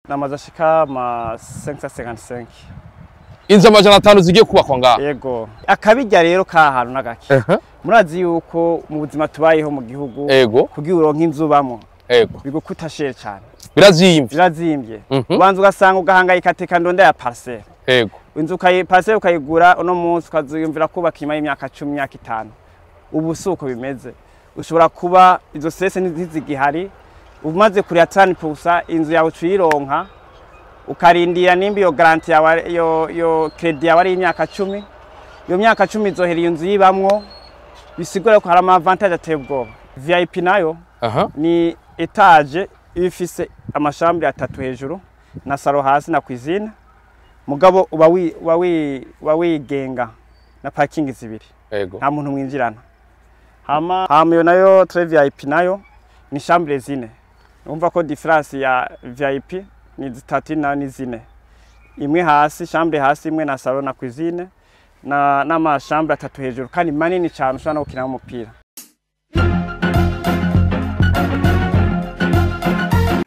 N'amazu ashika ma 555. Inzu 500 zigiye kubakwa ngaha. Yego. Akabirya rero ka hantu n'agake. Murazi yuko mu buzima tubayeho mu gihugu, kugira uronke inzu ubamwo bigukuta cher cyane. Birazimvye. Birazimvye. Ubanza ugasanga ugahangayika, teka ndonda ya parcelle. Inzu ukayi parcelle ukayigura uno munsi, ukaziyumvira kubaka inyuma y'imyaka 10, imyaka 5. Ubu si uko bimeze. Ushobora kuba izo stress ntizigihari, umaze kuriha 30% inzu yawe uciyironka, ukarindira nimba iyo garantie yawe, iyo crédit yawe ari imyaka 10, iyo myaka 10 izohera iyo nzu yibamwo. Bisigura ko hari ama avantage ateye ubwoba. VIP nayo ni étage iba ifise ama chambres atatu hejuru na salon hasi na cuisine, mugabo uba wigenga na parking zibiri. Nta muntu mwinjirana. Hama iyo nayo très VIP nayo ni chambre zine. Urumva ko différence ya VIP ni zitatu na ni zine, imwe hasi, chambre hasi imwe na salon na cuisine na n'ama chambres atatu hejuru kandi manini cyane, ushobora no gukinamo umupira.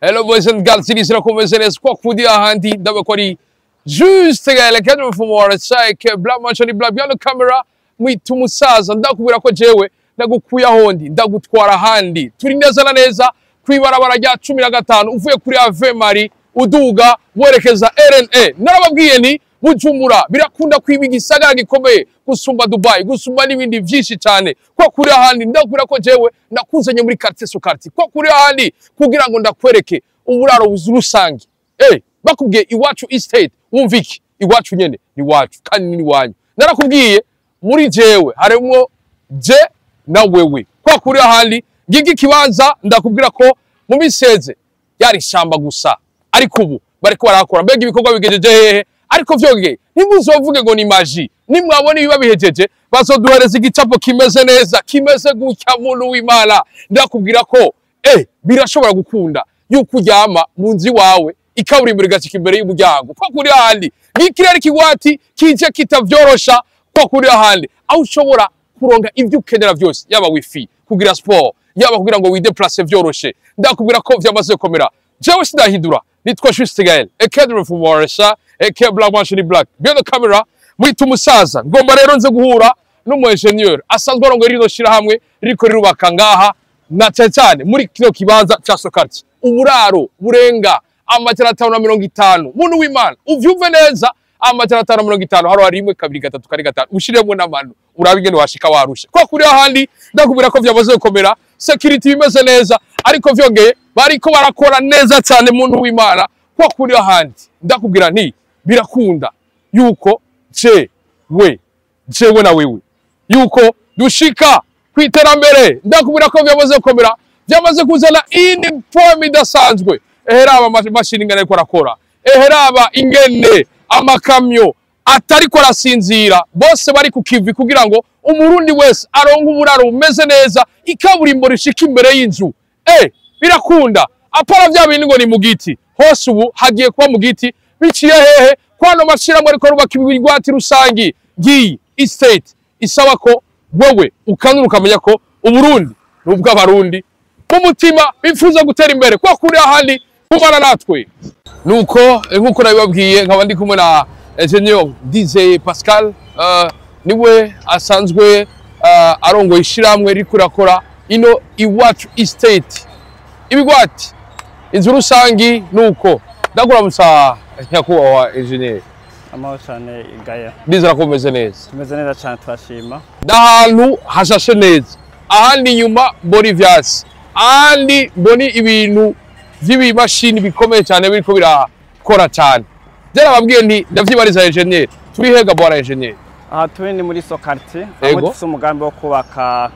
Hello boys and girls, irisira kumeze neza kwa kudi ahandi ndabe ko ari juste gale kandi from Psych Black Mansion Black behind the camera mwita umusaza. Ndakubwira ko jewe ndagukuye ahondi ndagutwara ahandi. Turi neza na neza kwibarabara rya 15 uvuye kuri Ave Marie uduga werekeza RNA. Narababwiye ni Bujumbura birakunda kwiba igisagara gikomeye gusumba Dubai, gusumba n'ibindi vyinshi cyane. Kwa kuri ahandi ndakubwira ko jewe nakuzanye muri quartier SOQARTI, kwa kuri ahandi kugira ngo ndakwereke uburaro rusange. Bakubwiye Iwacu Estate wumva iki? Iwacu nyene ni iwacu kandi ni iwanyu. Narakubwiye muri jewe harimwo je na wewe. Kwa kuri ahandi ngiki kibanza ndakubwira ko mu miseze yari shamba gusa, ariko ubu bariko barakora. Mbega ibikorwa bigejeje hehe? Ariko vyongeye ntimuzovuge ngo ni magie, nimwabona ibiba bihejeje bazoduhereza igicapo kimeze neza, kimeze gutya. Muntu w'Imana, ndakubwira ko birashobora gukunda yuko uryama mu nzu iwawe, ikaburimbo rigashika imbere y'umuryango. Kwa kuri ahandi ngiki kigwati kije kitavyorosha. Kwa kuri ahandi aho ushobora kuronka ivyo ukenera vyose, yaba wifi, kugira sport, yaba kugira ngo widéplace vyoroshe. Ndakubwira ko vyamaze gukomera. Jewe sindahindura, nitwa Juste Gaël aka Fumoresha aka Black Machine Black behind the camera mwita umusaza. Ngomba rero nze guhura n'umu ingénieur asanzwe arongoye rino shirahamwe ririko rirubaka ngaha na cyane cyane muri kino kibanza ca SOQARTI, uburaro burenga 550. Muntu w'Imana, uvyumve neza, 550. Haro rimwe, kabiri, gatatu, kane, gatanu, ushiremwo n'amano urabe ingene washika warushe. Kwa kuri ahandi ndakubwira ko vyamaze gukomera, security bimeze neza, ariko vyongeye bariko barakora neza cyane. Muntu w'Imana, kwa kuri ahandi ndakubwira nti birakunda yuko je we jewe na wewe yuko dushika kwiterambere. Ndakubwira ko vyamaze gukomera, vyamaze kuzana indi form idasanzwe. Eheraba amamashini ingene ariko arakora, eheraba ingene amakamyo atariko arasinzira, bose bari ku kivi kugira ngo Umurundi wese aronke uburaro bumeze neza, ikaburimbo rishika imbere y'inzu. Birakunda, apara vya bindi ngo ni mu giti. Hose ubu hagiye kuba mu giti. Biciye hehe? Kwano mashirahamwe ariko rubaka ibigwati rusangi. Ngiyi estate isaba ko wewe ukanura ukamenya ko Uburundi ni ubw'Abarundi mu mutima bifuza gutera imbere. Kwa kuri ahandi kumana natwe nuko nkuko nabibabwiye, nkaba ndi kumwe na Engineer DJ Pascal, niwe asanzwe arongoye ishiramwe ririko rirakora ino Iwacu Estate, ibigwati, inzu rusangi. Nuko ndakuramutsa nyakubahwa engineer. Amahoro cyane Gaya. Ndizera ko umeze neza. Tumeze neza cyane, turashima. N'ahantu hashashe neza, ahandi inyuma mbona ivyatsi, ahandi mbona ibintu vy'ibimashini bikomeye cyane biriko birakora cyane. Byarababwiye nti ndavyibariza engineer. Turi hega bwana engineer? Aha turi ni muri SOQARTI, aho dufise umugambi wo kubaka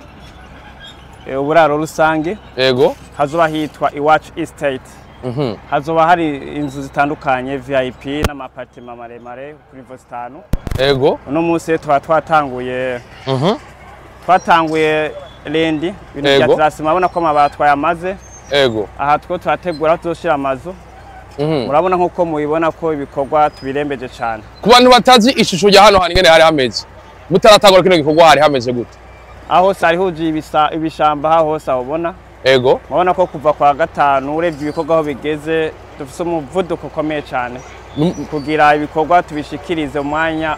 uburaro rusange. Hazoba hitwa Iwacu Estate. Hazoba hari inzu zitandukanye, VIP n'ama appartements maremare kuri niveau zitanu. Uno munsi rero tuba twatanguye twatanguye lundi ibintu bya terrassement. Murabona ko amabati twayamaze. Aha two turategura aho tuzoshira amazu. Murabona nk'uko mubibona ko ibikorwa tubirembeje cyane. Ku bantu batazi ishusho rya hano hantu ingene hari hameze mutaratangura kino gikorwa, hari hameze gute? Aho hose hari huzuye ibishamba, aho hose aho ubona. Murabona ko kuva kwa gatanu urebye ibikorwa aho bigeze. Dufise umuvuduko ukomeye cyane kugira ibikorwa tubishikirize umwanya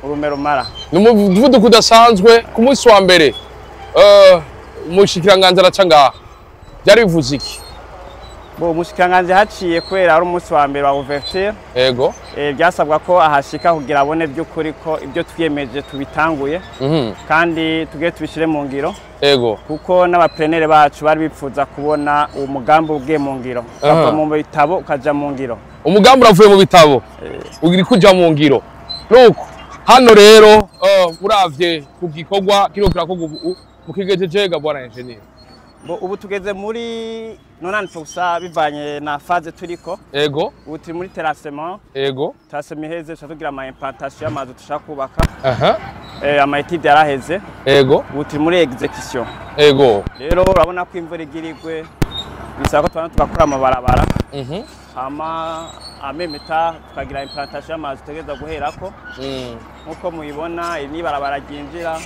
urume rumara. Ni umuvuduko udasanzwe. Ku munsi wa mbere umushikiranganji araca ngaha, byari bivuze iki? Bo, umushikiranganji haciye kubera ari umunsi wa mbere wa ouverture. Byasabwa ko ahashika kugira abone by'ukuri ko ibyo twiyemeje tubitanguye kandi tugiye tubishire mu ngiro, kuko n'aba partenaires bacu bari bipfuza kubona uwo mugambi ugiye mu ngiro, ukava mu bitabo ukaja mu ngiro. Umugambi uravuye mu bitabo ugira kuja mu ngiro. Nuko hano rero uravye ku gikorwa kiriko kirakorwa ubu, mukigejeje ga bwana engineer? Bo, ubu tugeze muri 90% bivanye na phase turiko. Ubu turi muri terrassement. Terrassement iheze, tuca tugira ama implantation y'amazu dushaka kubaka. Ama études yaraheze. Ubu turi muri exécution. Rero urabona ko imvura igira igwe, bisaba ko tubana tugakora amabarabara, hama amemeta tukagira implantation y'amazu tutegereza guherako. Nk'uko mubibona, iri ni ibarabara ryinjira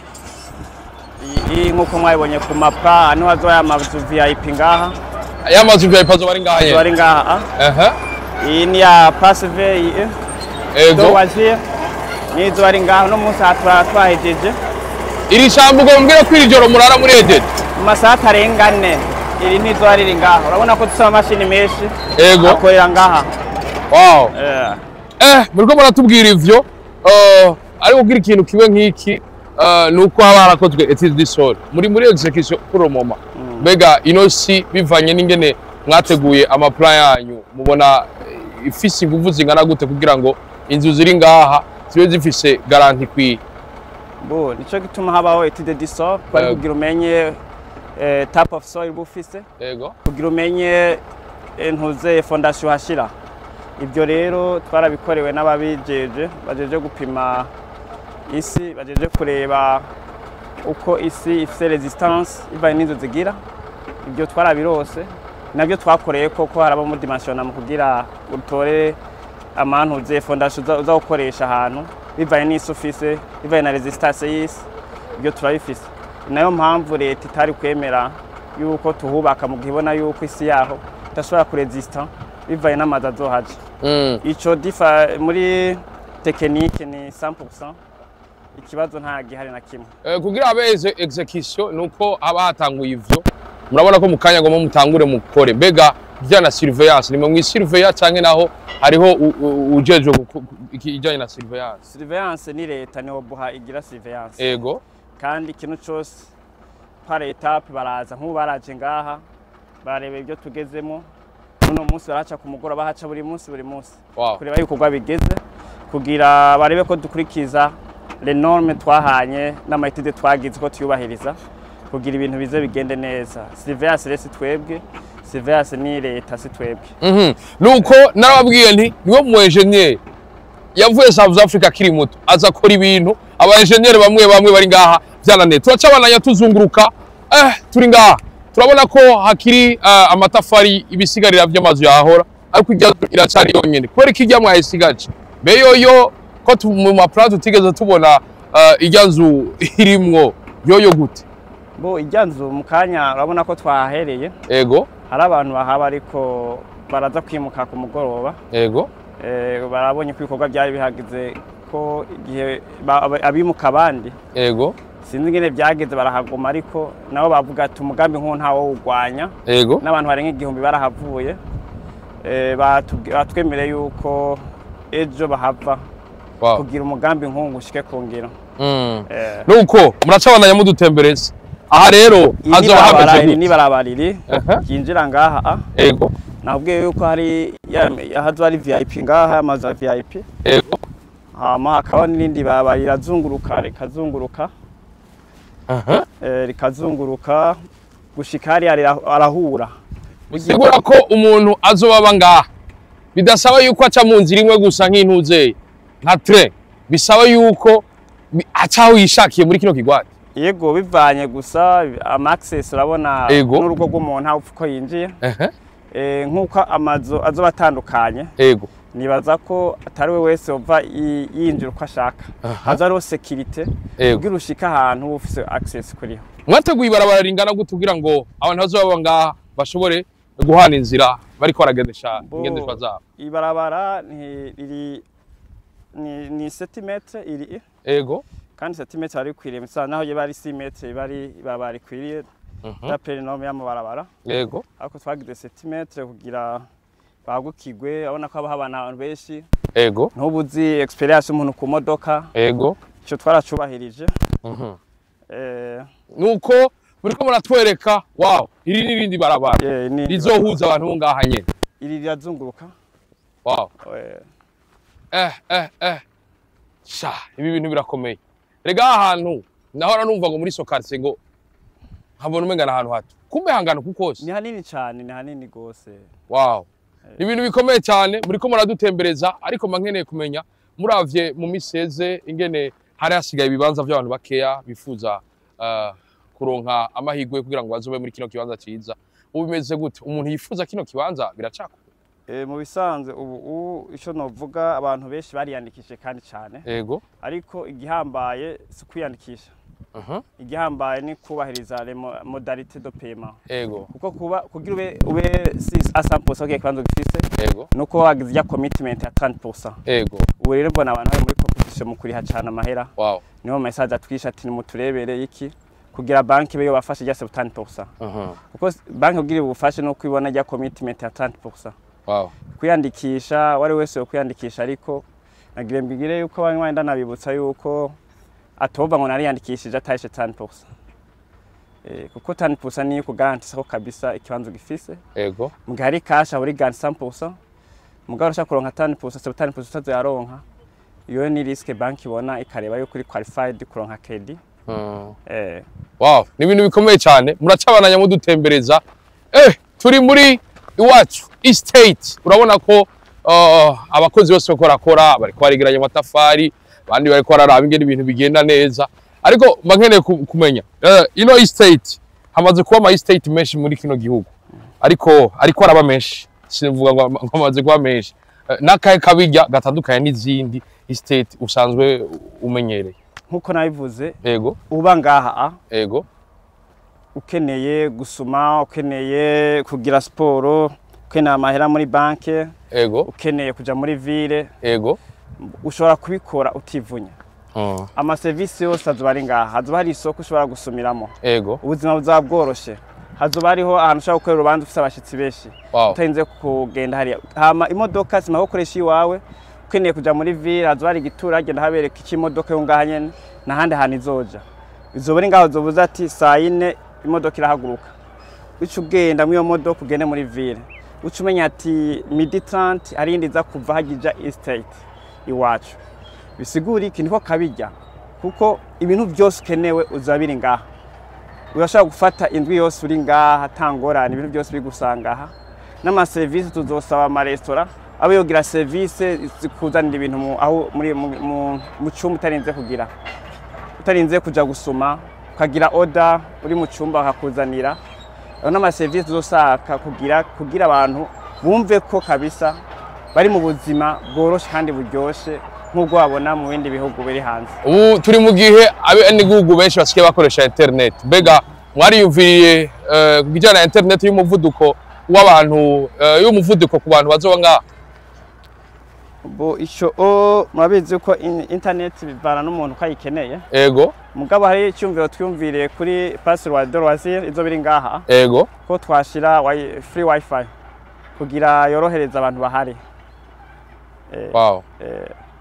iyi, nk'uko mwabibonye ku mapa, hano hazoba amazu VIP ngaha. Ya mazu VIP azoba ari ngaha azoba nyene? Ari ngaha. Iyi ni ya Place VIE do wazir, nizo ari ngaha. No munsi aha twahejeje. Iri shambo ubwo mbwira ko iri joro murara muri ejeje? Mu masaha atarenga 4 iri nizo riri ngaha. Urabona ko dufite amamashini menshi akorera ngaha. Muriko muratubwira ivyo, ariko kugira ikintu kibe nk'iki nuko haba harakozwe étude du sol. Muri exécution pour le moment, mbega ino si bivanye n'ingene mwateguye ama plan yanyu, mubona ifise inguvu zingana gute kugira ngo inzu ziri ngaha zibe zifise garantie ikwiye? Bo, nico gituma habaho étude du sol, kwari kugira umenye type of soil uba ufise, kugira umenye ntuze fondation uhashira. Ibyo rero twarabikorewe n'ababijeje, bajeje gupima isi, bajeje kureba uko isi ifise résistance ivanye n'inzu zigira. Ibyo twarabirose, nabyo twakoreye koko harabamo dimensionnement mu kugira utore amantuze fondation uza gukoresha ahantu bivanye n'isi ufise, bivanye na résistance y'isi. Ibyo turabifise. Ni nayo mpamvu leta itari kwemera yuko tuhubaka mu gihe ibona yuko isi yaho idashobora kuresista bivanye n'amazu azohaja. Ico difa muri technique ni 100%, ikibazo nta gihari na kimwe. Kugira abe exécution nuko haba hatanguye ivyo. Murabona ko mu kanya ngomba mutangure mukore. Mbega bijyana na surveillance, nimwe mwisurveilla canke naho hariho ujejwe ijanye na surveillance? Surveillance ni leta, ni OBUHA igira surveillance. Kandi ikintu cose par étape baraza. Nk'ubu baraje ngaha barareba ibyo tugezemo. Uno munsi baraca, ku mugoroba bahaca, buri munsi buri munsi kureba yuko ibikorwa bigeze, kugira barebe ko dukurikiza les normes twahanye n'ama études twagize ko tuyubahiriza, kugira ibintu bize bigende neza. Surveillance rero si twebwe, surveillance ni leta, si twebwe. Nuko narababwiye nti niwe mu engineer yavuye South Africa akiri muto, aza akora ibintu aba engineer bamwe bamwe bari ngaha byananiye. Turacabananya tuzunguruka, turi ngaha turabona ko hakiri amatafari, ibisigarira by'amazu yahora, ariko irya iracari yonyene. Kubera ko irya mwayisigaje, mbe yoyo ko mu ma plan tutigeze tubona irya nzu irimwo yoyo gute? Bo, irya nzu mu kanya urabona ko twahahereye. Hari abantu bahaba, ariko baraza kwimuka ku mugoroba. Barabonye ko ibikorwa byari bihageze, ko igihe abimuka abandi, sinzi ingene byageze barahaguma, ariko nabo bavuga ati umugambi nk'uwo ntawo wurwanya. N'abantu barenga 1000 barahavuye. Batwemereye yuko ejo bahava kugira umugambi nk'uwo ushike ku ngiro. Nuko muracabandanya mudutembereza. Aha rero Iri hazoba barabara, hameze iri gute? ni barabara iri ryinjira ngaha. Nabwiye yuko hari hazo hari VIP ngaha, amazu ya VIP. Hama hakaba n'irindi barabara rirazunguruka, rikazunguruka, rikazunguruka gushika hariya arahura. Bisigura ko umuntu azoba aba ngaha bidasaba yuko aca mu nzira imwe gusa nk'intuzeye nka train, bisaba yuko aca aho yishakiye muri kino kigwati. Yego, bivanye gusa ama access, urabona n'urugo rw'umuntu aho uko yinjiye. Nk'uko amazu azoba atandukanye, nibaza ko atari we wese uva yinjira uko ashaka. Haza hariho sécurité kugira ushike ahantu uba ufise access kuriho. Mwateguye ibarabara ringana gute kugira ngo abantu bazoba baba ngaha bashobore Guhana inzira bariko baragendesha ingendeshwa zabo. Ibarabara riri ni 7 mètres iri. Kandi 7 mètres ari kwiriye misana, naho yaba ari 6 mètres bari ibarabara ikwiriye d'après les normes y'amabarabara. Ariko twagize 7 mètres kugira bagukigwe, abona ko haba abantu benshi. Ntubuzi expérience umuntu ku modoka. Ico twaracubahirije. Nuko muriko muratwereka, wow, iri n'irindi barabara rizohuza abantu bo ngaha nyene. Iri rirazunguruka. Sha, ibi bintu birakomeye. Rega ahantu nahora numva ngo muri Sokarse ngo nkabona umenga ahantu hato, kumbe hangana kukose. Ni hanini cyane, ni hanini gose. Wow, ni ibintu bikomeye cyane muriko muradutembereza, ariko mba nkeneye kumenya, muravye mu miseze ingene hari hasigaye ibibanza by'abantu bakeya bifuza kuronka amahirwe kugira ngo bazobe muri kino kibanza ciza, ubu bimeze gute? Umuntu yifuza kino kibanza biracako? Mu bisanzwe ubu ico novuga, abantu benshi bariyandikishije kandi cyane. Ariko igihambaye si kwiyandikisha. Igihambaye ni kubahiriza les modalités de paiement. Kuko kuba kugira ube à 100% ugiye kibanza gifise, nuko wagize ya commitment ya 30%. Ubu rero mbona abantu bari muri compétition mu kuriha cyane amahera. Niho message atwisha ati nimuturebere iki kugira banki be yobafashe rya 70%. Kuko banki kugira ubufashe no kwibona rya commitment ya 30%. Kwiyandikisha wari wese yo kwiyandikisha, ariko nagira mbigire yuko bamwe wenda nabibutsa yuko atova ngo nariyandikishije atahishe 10%. Kuko 10% niyo kugarantisa ko kabisa ikibanza gifise. Mu gihe hari cash uri garanti 100%, mugabo urashaka kuronka 10%, 70% utazoyaronka. Iyo ni risque banki ibona, ikareba yuko uri qualified kuronka credit. Wow, ni ibintu bikomeye cyane, muracabananya mudutembereza. Turi muri Iwacu Estate. Urabona ko abakozi bose bariko barakora, bariko baregeranya amatafari, abandi bariko bararaba ingene ibintu bigenda neza. Ariko mba nkeneye kumenya, ino estate, hamaze kuba ama estate menshi muri kino gihugu, ariko araba menshi, sinivuga ngo amaze kuba menshi. N'akahe kabirya gatandukanye n'izindi estate usanzwe umenyereye? Nkuko nabivuze, uba ngaha ukeneye gusuma, ukeneye kugira siporo, ukeneye amahera muri banke, ukeneye kuja muri ville, ushobora kubikora utivunya. Amaserivisi yose azoba ari ngaha, hazoba hari isoko ushobora gusumiramo. Ubuzima buzaba bworoshe. Hazoba hariho ahantu ushobora gukorera urubanza ufise abashitsi benshi, utarinze kugenda hariya. Hama imodoka sima gukoresha iwawe, ukeneye kuja muri ville, hazoba hari igitura hagenda habereka icyo imodoka yo ngaha nyene n'ahandi hantu izoja. Izoba iri ngaho, uzobuza ati saa yine imodoka irahaguruka. Uca ugenda muri iyo modoka ugende muri ville. Uca umenya ati midi 30 hari iyindi iza kuva hagija estate Iwacu. Bisigura iki? Niko kabirya, kuko ibintu byose ukenewe uzaba biri ngaha. Urashobora gufata indwi yose uri ngaha atangorane, ibintu byose bigusanga aha. N'amaserivisi tuzosaba amaresitora abe yogira serivisi zikuzanira ibintu aho muri mu cyumba, utarinze kugira, utarinze kuja gusuma, ukagira order uri mu cyumba bakakuzanira. Ayo n'amaserivisi tuzosaka kugira abantu bumve ko kabisa bari mu buzima bworoshe kandi buryoshe nk'ubwo wabona mu bindi bihugu biri hanze. Ubu turi mu gihe abenegihugu benshi basigaye bakoresha internet. Mbega mwariyumviriye ku bijyanye na internet y'umuvuduko w'abantu, y'umuvuduko ku bantu bazoba ngaha? Bo ico o murabizi ko internet bivana n'umuntu uko ayikeneye. Mugabo hari icyumviro twiyumviriye kuri Place de Loisir izo biri ngaha, ko twashira free wifi kugira yorohereza abantu bahari.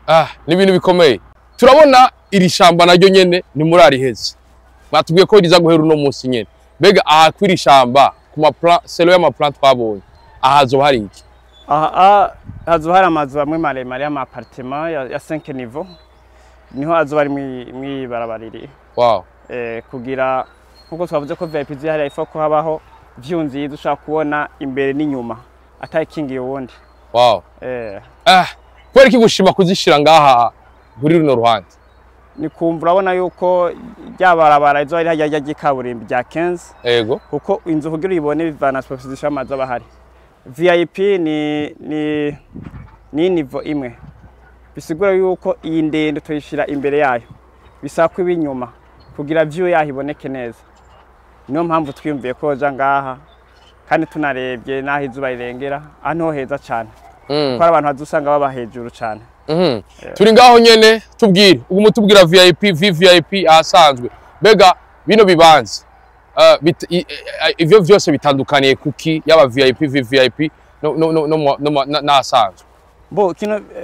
Ah, ni ibintu bikomeye. Turabona iri shamba naryo nyene ni muri ariheze, batubwiye ko riza guhera uno munsi nyene. Mbega aha kw'iri shamba, ku ma plan, selon y'ama plan twabonye, aha hazoba hari iki? Aha hazoba hari amazu amwe maremare y'ama appartement ya 5 niveau, niho azoba ari mw'ibarabara iri. Kugira nkuko twavuze ko VIP zihari, ifo ko habaho view nziza ushobora kubona imbere n'inyuma atayikingiye uwundi. Ah, kubera iki gushima kuzishira ngaha kuri runo ruhande? Ni kumva urabona yuko rya barabara izoba iri harya ry'ikaburimbi rya 15, kuko inzu kugira uyibone bivana position y'amazu aba ahari. VIP ni niveau imwe, bisigura yuko iyi ndende tuyishira imbere yayo, bisaba ko iba inyuma kugira view yaho iboneke neza. Niyo mpamvu twiyumviye ko yoja ngaha. Kandi tunarebye n'aho izuba rirengera, aha niho heza cane, kuko hari abantu bazusanga baba hejuru cane. Turi ngaho nyene, tubwire, uguma tubwira VIP, VVIP, ahasanzwe. Mbega bino bibanza ivyo vyose bitandukaniye kuki, yaba VIP, VVIP no no no no, no, n'ahasanzwe? Bo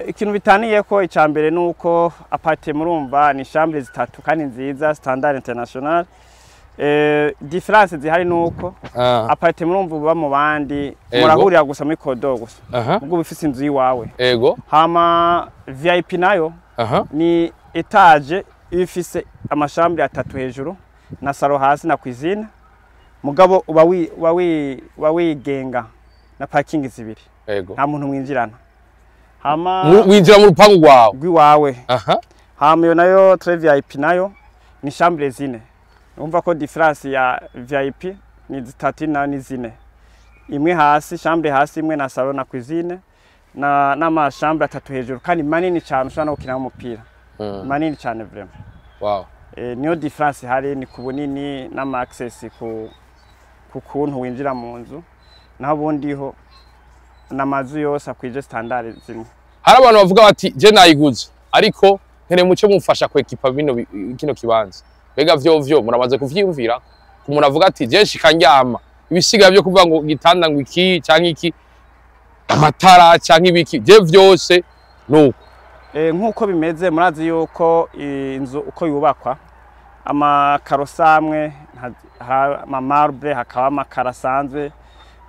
ikintu bitaniye ko icya mbere ni uko appartement, murumva, ni chambre zitatu kandi nziza, standard international. Différence zihari ni uko appartement, murumva, uba mu bandi, murahurira gusa muri corridor gusa, ubwo uba ufise inzu yiwawe. Hama VIP nayo ni étage iba ifise ama chambre atatu hejuru na salon hasi na cuisine, mugabo uba wigenga na parking zibiri. Nta muntu mwinjirana. Hama Winjira mu rupangu rwawe. Rw'iwawe. Hama iyo nayo très VIP nayo ni chambre zine. Urumva ko différence ya VIP ni zitatu nayo ni zine, imwe hasi, chambre hasi imwe na salon na cuisine na n'ama chambre atatu hejuru kandi manini cyane, ushobora no gukinamo umupira. Manini cyane vraiment. Niyo différence hari, ni ku bunini n'ama access ku kuntu winjira mu nzu. Naho ubundi ho n'amazu yose akwije standard zimwe. Hari abantu bavuga bati: "Je nayiguze, ariko nkeneye muce mumfasha kwekipa bino kino kibanza." Mbega vyo muramaze kuvyiyumvira? Ku muntu avuga ati: "Je shika ndyama, ibisigaye byo kuvuga ngo gitanda, ngo iki canke iki, amatara canke ibiki, je vyose nuko." Nk'uko bimeze, murazi yuko inzu uko yubakwa, amakaro samwe, hari ama marbre, hakaba amakaro asanzwe,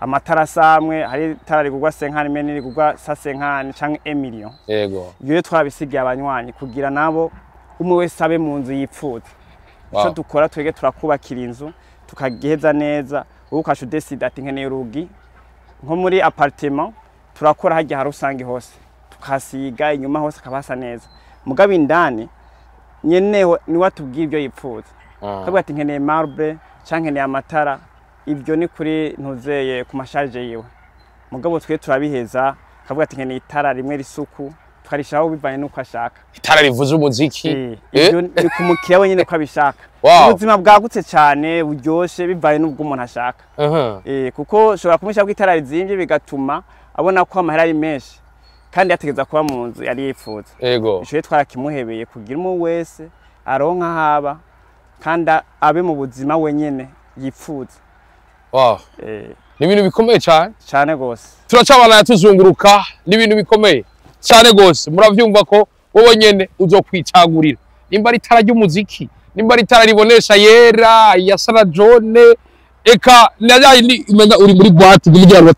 amatara samwe, hari itara rigurwa cinquante mille n'irigurwa 150 canke 1 million. Ibyo rero twabisigiye abanywanyi kugira nabo umwe wese abe mu nzu yipfuza. Ico dukora twege, turakubakira inzu tukagiheza neza, wowe ukaca udesida ati: "Nkeneye urugi." Nko muri appartement turakora harya hari rusange hose tukahasiga, inyuma hose akaba hasa neza, mugabo indani nyeneho niwe atubwira ibyo yipfuza. Akavuga ati: "Nkeneye marbre canke nkeneye amatara." Ibyo ni kuri ntuzeye ku ma charges yiwe, mugabo twe turabiheza. Akavuga ati: "Nkeneye itara rimwe risuku," tukarishiraho bivanye n'uko ashaka. Itara rivuza umuziki. Ibyo ni ku mukiriya wenyine ko abishaka. Ubuzima bwagutse cyane buryoshe bivanye n'ubwo umuntu ashaka. Kuko ushobora kumushyira ko itara rizimvye, bigatuma abona ko amahera ari menshi kandi yategeza kuba mu nzu yari yifuza. Ico rero twarakimuhebeye kugira umwe wese aronka aho aba kandi abe mu buzima wenyene yipfuza. Ni ibintu bikomeye cyane. Cane gose. Turacabana tuzunguruka, ni ibintu bikomeye cyane gose. Muravyumva ko wowe nyene uzokwicagurira nimba ari itara ry'umuziki, nimba ari itara ribonesha yera, yasa na jaune, eka na yindi umenga uri muri boîte bw'ijyaro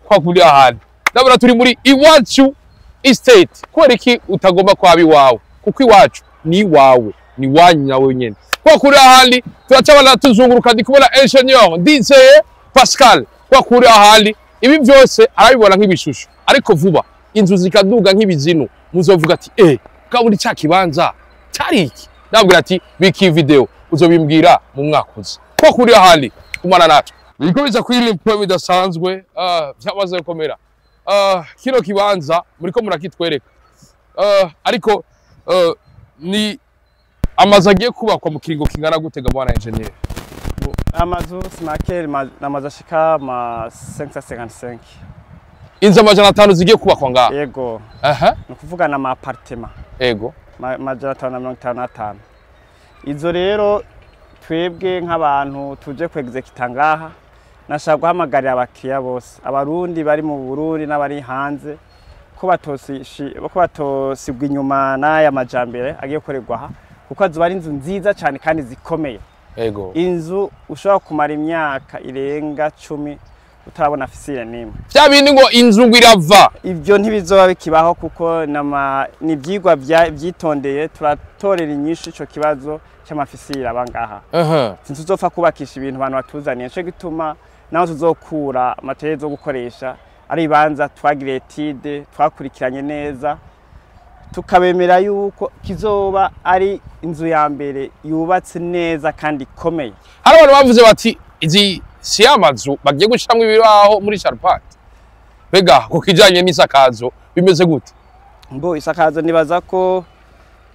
kwa kuri ahantu. Ndabona turi muri Iwacu Estate. Kubera iki utagomba kwaba iwawe? Kuko iwacu ni iwawe, ni wanyu nawe nyene. Kwa kuri ahandi turacabana tuzunguruka, ndi kubona ingénieur Ndizeye Pascal. Kwa kuri ahandi ibi byose arabibona nk'ibishusho, ariko vuba inzu zikaduga nk'ibizinu, muzovuga ati: "Eh, bwa cya kibanza cyari iki?" Ndabwira ati: "Biki video uzobimbwira mu mwaka uza." Kwa kuri ahandi kumana natwe biriko biza kuri limpo bidasanzwe, byamaze gukomera. Kino kibanza muriko murakitwereka, ariko ni amazu agiye kubakwa mu kiringo kingana gute ga bwana engineer? Amazu simakeri amazu ashika ma 555. Inzu 500 zigiye kubakwa ngaha? Yego. Ni ukuvuga na ma appartement 555. Izo rero twebwe nk'abantu tuje kwexekita ngaha, nashaka guhamagarira abakiriya bose, Abarundi bari mu Burundi n'abari hanze, ko batosigwa inyuma n'aya majambere agiye gukorerwa aha, kuko azoba ari inzu nziza cyane kandi zikomeye. Inzu ushobora kumara imyaka irenga 10 utarabona fissure n'imwe. Vya bindi ngo inzu ngo irava. Ibyo ntibizoba bikibaho, kuko ni ibyigwa vyitondeye, turatorera inyishu ico kibazo c'ama fissures aba ngaha. Ntituzopfa kubakisha ibintu abantu batuzaniye. Nico gituma naho tuzokura matériel zo gukoresha ari ibanza twagiriye étude, twakurikiranye neza, tukabemera yuko kizoba ari inzu ya mbere yubatse neza kandi ikomeye. Hari abantu bavuze bati: "Izi si amazu bagiye gushiramwo ibibaho muri charpente." Mbega ku kijanye n'isakazo bimeze gute? Mbo isakazo, nibaza ko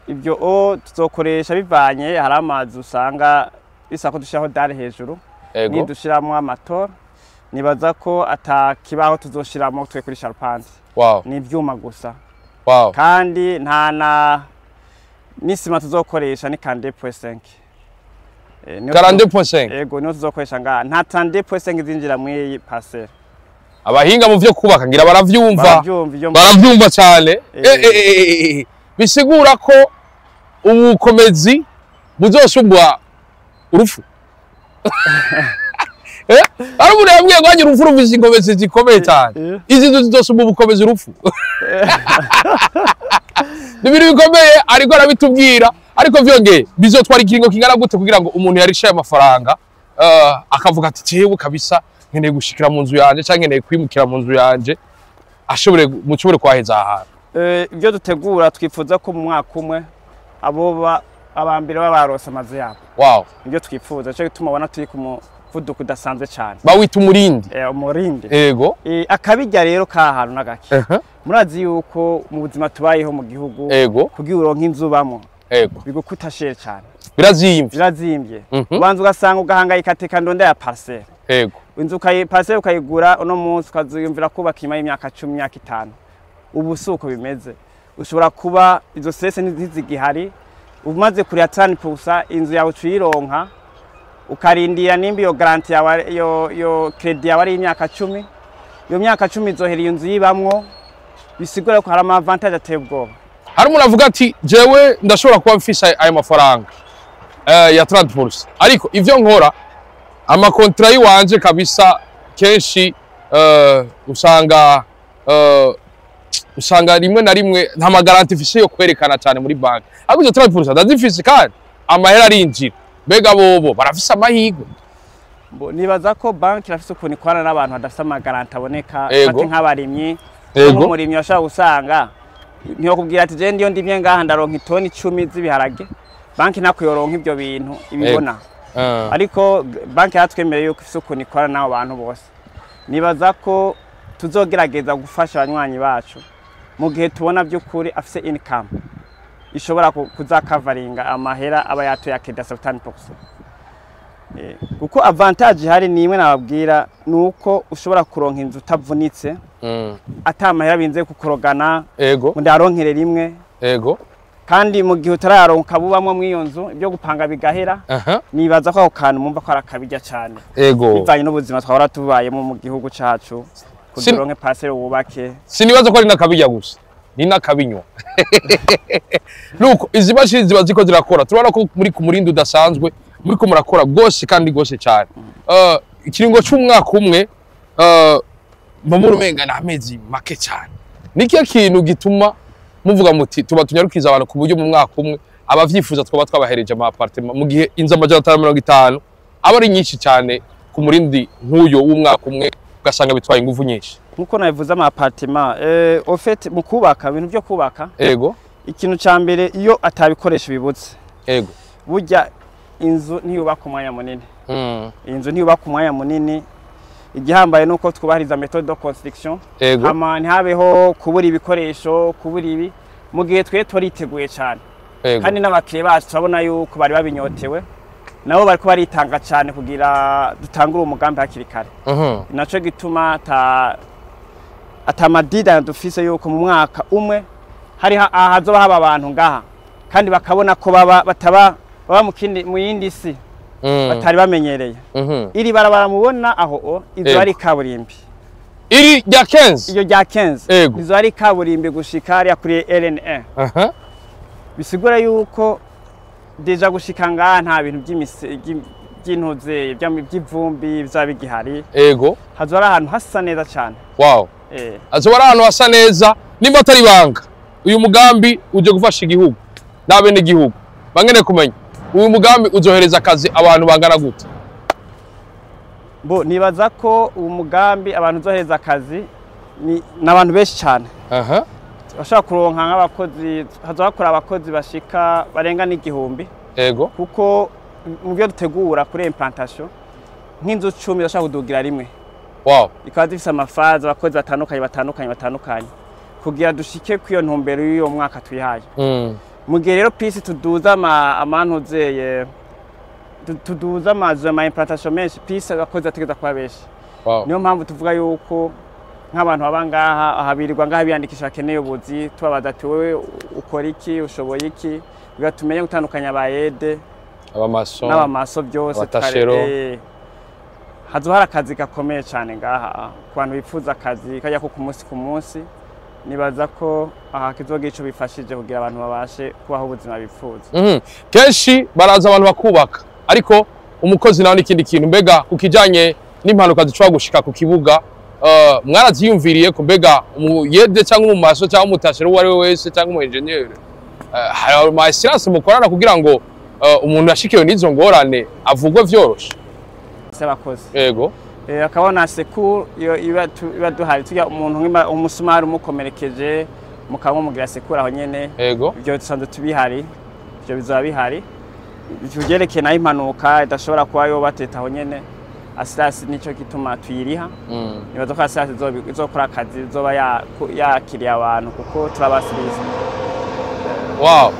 ibyo o tuzokoresha bivanye, hari amazu usanga bisaba ko dushiraho dalle hejuru, nidushiramwo amatora. Nibaza ko ata kibaho tuzoshiramo twe kuri charpente. Ni ivyuma gusa. Kandi nta na n'isima tuzokoresha, ni 42.5. 42.5? Ego, niyo tuzokoresha ngaha, nta 32.5 zinjira muri iyi parcelle. Abahinga mu vyo kubaka ngira baravyumva. Baravyumva iyo. Baravyumva cyane. Bisigura ko ubukomezi buzosumbwa urupfu. Ari umuntu yambwiye ngo hanyura urupfu rufise inkomezi zikomeye cyane. Izi nzu zizosumba ubukomezi urupfu. Ni ibintu bikomeye ariko arabitubwira. Ariko vyongeye, bizotwara ikiringo kingana gute kugira ngo umuntu yarishaye amafaranga akavuga ati: "Jewe kabisa nkeneye gushikira mu nzu yanje canke nkeneye kwimukira mu nzu yanje", ashobore mushobore kwaheza aha hantu? Ibyo dutegura, twifuza ko mu mwaka umwe abo abambere baba baronse amazu yabo. Nibyo twifuza, cyo gituma ubona turi ku muvuduko udasanzwe cyane. Bawita Umurindi? Umurindi. Ego. Akabirya rero ka hantu n'agake. Murazi yuko mu buzima tubayeho mu gihugu, kugira uronke inzu ubamwo bigukuta cher cyane. Birazimvye. Birazimbye. Ubanza ugasanga ugahangayika ati: "Ndonda ya parcelle." Inzu parcelle ukayigura uno munsi, ukaziyumvira kubaka inyuma y'imyaka 10, imyaka 5. Ubu si uko bimeze. Ushobora kuba izo stress ntizigihari, umaze kuriha 30%, inzu yawe uciyironka, ukarindira nimba iyo garantie yawe, iyo crédit yawe ari imyaka 10, iyo myaka 10 izohera iyo nzu yibamwo. Bisigura ko hari ama avantage ateye ubwoba. Hari umuntu avuga ati: "Jewe ndashobora kuba mfise ayo mafaranga ya 30%, ariko ivyo nkora, ama contrats yiwanje kabisa kenshi usanga rimwe na rimwe nta ma garanties mfise yo kwerekana cyane muri banki, ariko izo 30% ndazifise kandi amahera arinjira." Mbega bobo barafise amahirwe? Nibaza ko banki irafise ukuntu ikorana n'abantu badafise ama garanties aboneka. Fate nk'abarimyi. Nk'umurimyi washobora gusanga ntiyokubwira ati: "Je ndiyo ndimye ngaha ndaronka itoni 10 z'ibiharage." Banki ntakuyoronka ibyo bintu ibibona. Ariko banki yaratwemereye yuko ifise ukuntu ikorana n'abo bantu bose. Nibaza ko tuzogerageza gufasha abanywanyi bacu mu gihe tubona by'ukuri afise income ishobora kuzakavaringa amahera aba yatoye akeda 70%. Kuko avantage ihari ni imwe nababwira, ni uko ushobora kuronka inzu utavunitse, ata mahera binze kukorogana ngo ndaronkere rimwe. Kandi mu gihe utarayaronka bubamwo mw'iyo nzu, ibyo gupanga bigahera. Nibaza ko ako kantu mumva ko ari akabirya cyane, bivanye n'ubuzima twahora tubayemo mu gihugu cacu, kugira uronke parcelle wubake. Sinibaza ko ari n'akabirya gusa, ni n'akabinywa. Nuko izi mashini ziba ziko zirakora, turabona ko muri ku murindi udasanzwe, muri ko murakora rwose kandi rwose cyane. Ikiringo c'umwaka umwe mbona umenga ni amezi make cyane. Ni kihe kintu gituma muvuga muti: "Tuba tunyarukiza abantu ku buryo mu mwaka umwe abavyifuza twaba twabahereje ama appartement", mu gihe inzu 550 aba ari nyinshi cyane ku murindi nk'uyo w'umwaka umwe, ugasanga bitwaye ingufu nyinshi? Nkuko nabivuze, ama appartement, au fait, mu kubaka, ibintu byo kubaka, ikintu ca mbere, iyo atabikoresho bibutse, burya inzu ntiyubaka umwanya munini. Inzu ntiyubaka umwanya munini. Igihambaye nuko twubahiriza méthode de construction, hama ntihabeho kubura ibikoresho, kubura ibi. Mu gihe twe turiteguye cyane, kandi n'abakiriya bacu turabona yuko bari babinyotewe, nabo bariko baritanga cyane kugira dutangure umugambi hakiri kare. Naco gituma ata madida dufise yuko mu mwaka umwe hari hazoba haba abantu ngaha, kandi bakabona ko baba bataba baba mu kindi, mu yindi si batari bamenyereye. Iri barabara mubona aho o izo ari kaburimbi. Iri rya 15? Iyo rya 15. Izo ari kaburimbi gushika hariya kuri RN1. Bisigura yuko déjà gushika ngaha nta bintu by'intuze by'ivumbi bizaba bigihari. Hazoba ari ahantu hasa neza cyane. Azoba ari ahantu hasa neza. Nimba atari ibanga, uyu mugambi uje gufasha igihugu n'abene igihugu bangene kumenya, uyu mugambi uzohereza akazi abantu bangana gute? Bo nibaza ko uwo mugambi abantu uzohereza akazi ni n'abantu benshi cyane. Bashobora kuronka nk'abakozi, hazoba hakora abakozi bashika barenga n'1000, kuko mu byo dutegura kuri implantation, nk'inzu 10 zashobora kudugira rimwe, ikaba zifise ama phases, abakozi batandukanye batandukanye batandukanye, kugira dushike kw'iyo ntumbero y'uyo mwaka twihaye. Mu gihe rero pisi tuduza amantuze tuduza amazu, ama implantation menshi, pisi abakozi bategereza kuba benshi. Niyo mpamvu tuvuga yuko nk'abantu baba ngaha, ahabirirwa ngaha biyandikisha, bakeneye ubuzi, tubabaza ati: "Wewe ukora iki? Ushoboye iki?" Kugira tumenye gutandukanya abayede abamaso n'abamaso byose. Abatashero. Hazoba hari akazi gakomeye cyane ngaha ku bantu bifuza akazi kajya ko ku munsi ku munsi. Nibaza ko aha kizogira ico bifashije kugira abantu babashe kubaho ubuzima bifuza. Kenshi baraza abantu bakubaka, ariko umukozi nawe n'ikindi kintu. Mbega ku kijanye n'impanuka zishobora gushika ku kibuga, mwaraziyumviriye ko mbega umuyede cyangwa umumaso cyangwa umutashero, uwo ari we wese, cyangwa umu engineer, hari ama assurance mukorana kugira ngo umuntu yashikiwe n'izo ngorane avugwe vyoroshe? Abakozi. Yego. Akabona secours iyo iba duhari, tujya umuntu umusumari umukomerekeje, mukaba mumugira secours aho nyene. Ibyo dusanzwe tubihari, ibyo bizaba bihari. Ivyerekeye nayo impanuka idashobora kuba yo bateta aho nyene, assurance nico gituma tuyiriha. Nibaza ko assurance izokora akazi, izoba yakiriye abantu kuko turabasiriza. Wow.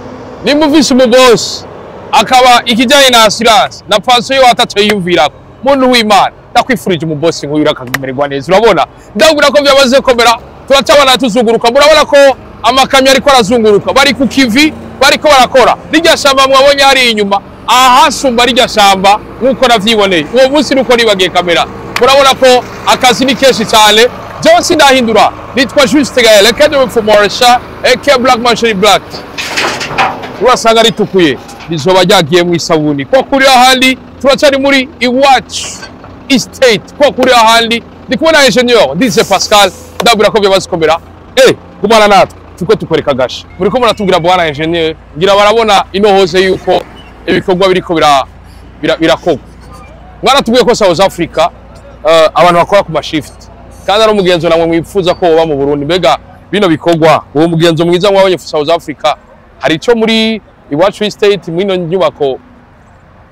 Nimba ufise umubosi akaba ikijyanye na assurance na pension yo ataco yiyumvirako, muntu w'Imana, ndakwifurije umubosi nk'uyu, urakamererwa neza. Urabona, ndabwira ko byamaze komera. Turacabana tuzunguruka, murabona ko amakamyo ariko arazunguruka, bari ku kivi, bariko barakora. Rirya shamba mwabonye hari inyuma aha, hasumba rirya shamba nk'uko navyiboneye uwo munsi, nuko nibagiye kamera. Murabona ko akazi ni kenshi cyane. Jewe sindahindura, nitwa Juste Gaël Academy for Moresha aka Black Mansion Black. Urasanga ritukuye, rizoba ryagiye mu isabuni ko kuri ahandi. Turacari muri Iwacu Estate ko kuri ahandi, ndi kumwe na ingénieur Ndize Pascal. Ndabwira ko byamaze komera. Gumana natwe, tuko tukoreka gasha. Muriko muratubwira, bwana ingénieur, ngira barabona ino hose yuko ibikorwa biriko birakorwa. Mwaratubwiye ko South Africa abantu bakora ku mashift, kandi ari umugenzo namwe mwifuza ko woba mu Burundi. Mbega bino bikorwa, uwo mugenzo mwiza mwabonye South Africa, hari ico muri Iwacu Estate, muri ino nyubako,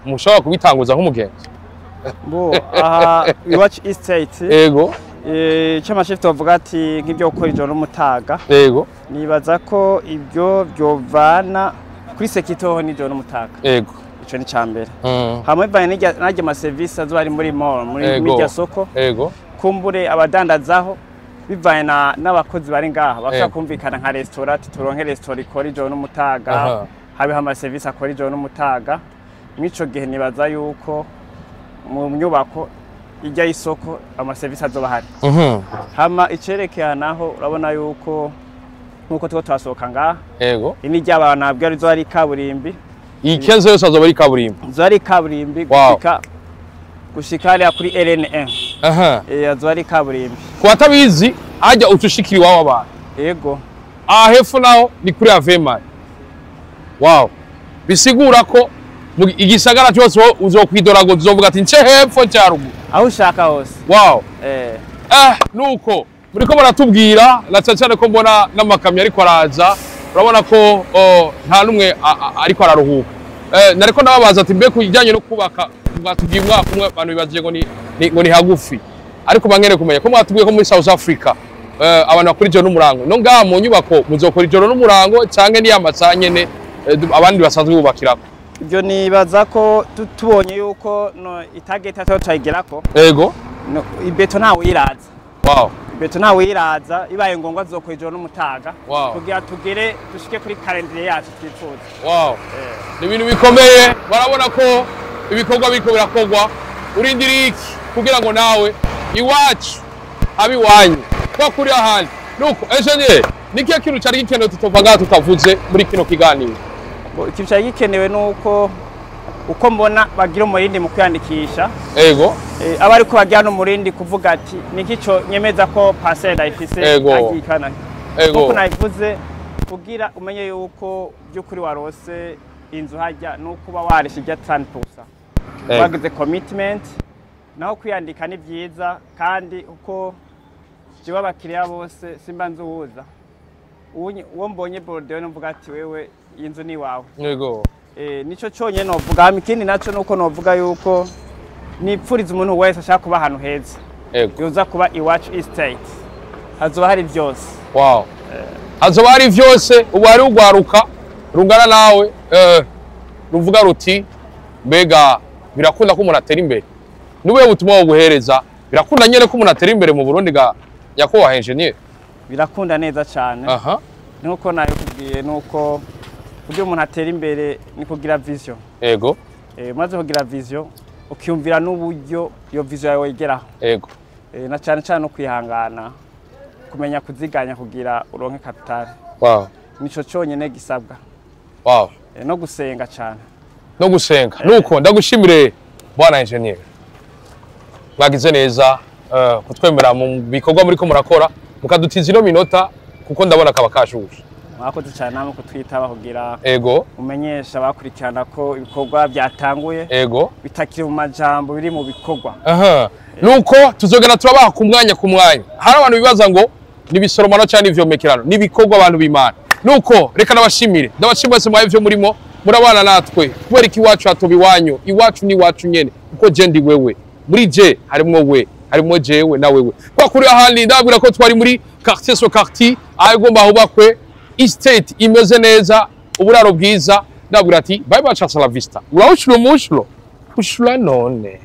mushobora kubitanguza nk'umugenzo? Bo aha Iwacu Estate, cy'amashift bavuga ati nk'ibyo gukora ijoro n'umutaga, nibaza ko ibyo byovana kuri sécurité ho nijoro n'umutaga. Ico ni cambere. Hamwe bivanye n'arya amaserivisi azoba ari muri mall, muri irya soko, kumbure abadandazaho bivanye n'abakozi bari ngaha bashobora kumvikana nka restaurant, ati turonke restaurant ikora ijoro n'umutaga, habeho amaserivisi akora ijoro n'umutaga. Mw'ico gihe nibaza yuko mu nyubako ijya y'isoko amaserivisi azoba ahari. Hama icerekeye naho, urabona yuko nkuko tuko turasohoka ngaha, ini ry'abantu nabwo arizo ari kaburimbi. Iyi 15 yose azoba ari kaburimbo? Izo ari kaburimbi gushika hariya kuri RN1. Azo ari kaburimbi. Ku batabizi, hajya ucushikira iwabo abantu. Yego. Aha hepfo naho ni kuri Avemari. Wow, bisigura ko mu igisagara cyose wowe uzokwidoragoza, uzovuga ati nce hepfo, nce haruguru. Aho ushaka hose. Nuko muriko muratubwira na cyane cyane ko mbona n'amakamyo ariko araza. Urabona ko oh, nta n'umwe ariko araruhuka. Nariko ndababaza ati mbe kujyanye no kubaka, mwatubwiye umwaka umwe, abantu bibajije ngo ngo ni hagufi, ariko bangere kumenya ko mwatubwiye ko muri South Africa abantu bakora ijoro n'umurango. No ngaha mu nyubako muzokora ijoro n'umurango, canke ni amasaha nyene abandi basanzwe bubakirako? Ibyo nibaza ko tubonye yuko no itarget atari turayigerako. No, ibeto ntawe uyiraza. Ibeto ntawe uyiraza, ibaye ngombwa zokora ijoro n'umutaga kugira tugere dushike kuri calendrier yacu twifuza. Ni ibintu bikomeye. Barabona ko ibikorwa biriko birakorwa. Urindiriye iki kugira ngo nawe iwacu abe iwanyu ko kuri ahandi? Nuko engineer, ni kihe kintu cari gikenewe tutova ngaha tutavuze muri kino kiganiro? Bo, ikintu cyari gikenewe nuko uko mbona bagira umurindi mu kwiyandikisha, aba ariko bagira n'umurindi kuvuga ati niki cyo nyemeza ko parcelle ndayifise agikana. Nkuko nabivuze, kugira umenye yuko by'ukuri warose inzu hajya nuko uba warishe ijya 30%, wagize commitment. Naho kwiyandika ni byiza, kandi uko jewe abakiriya bose simba nzi uwuza. Uwo mbonye bordeaux numvuga ati wewe iyi nzu ni iwawe. Nico cyonyine novuga. Hama ikindi naco nuko novuga yuko nipfuriza umuntu wese ashaka kuba ahantu heza yoza kuba Iwacu Estate, hazoba hari byose. Wow, hazoba hari vyose. Ubu hari ugwaruka rungana nawe ruvuga ruti mbega birakunda ko umuntu atera imbere. Nibuhe butumwa woguhereza? Birakunda nyene ko umuntu atera imbere mu Burundi ga nyakubahwa engineer? Birakunda neza cyane. Nkuko nabikubwiye, nuko kugira umuntu atera imbere ni kugira vision. Umaze kugira vision, ukiyumvira n'uburyo iyo vision yawe igeraho. Na cyane cyane no kwihangana, kumenya kuziganya kugira uronke capital. Nico cyonyine gisabwa. No gusenga cyane. No gusenga. Nuko ndagushimire bwana engineer, mwagize neza kutwemera mu bikorwa muriko murakora, mukadutiza ino minota, kuko ndabona kaba kashushe. Mwakoze cyane namwe kutwitaba kugira umenyesha abakurikirana ko ibikorwa byatanguye, bitakiri mu majambo, biri mu bikorwa. Aha. Nuko tuzogenda turabaha ku mwanya ku mwanya. Hari abantu bibaza ngo ni ibisoromano cyangwa n'ivyomekerano, ni ibikorwa, abantu b'Imana. Nuko reka nabashimire, ndabashimire mwese mwaye ivyo murimo murabana natwe, kubera ko iwacu hatoba iwanyu, iwacu ni iwacu nyene, kuko je ndi wewe, muri je harimwo we, harimwo jewe na wewe. Kwa kuri ahandi ndababwira ko twari muri quartier so quartier aho igomba hubakwe estate imeze neza, uburaro bwiza. Ndababwira ati bye bye, ciao, la vista, urawushura umushuro ushura none.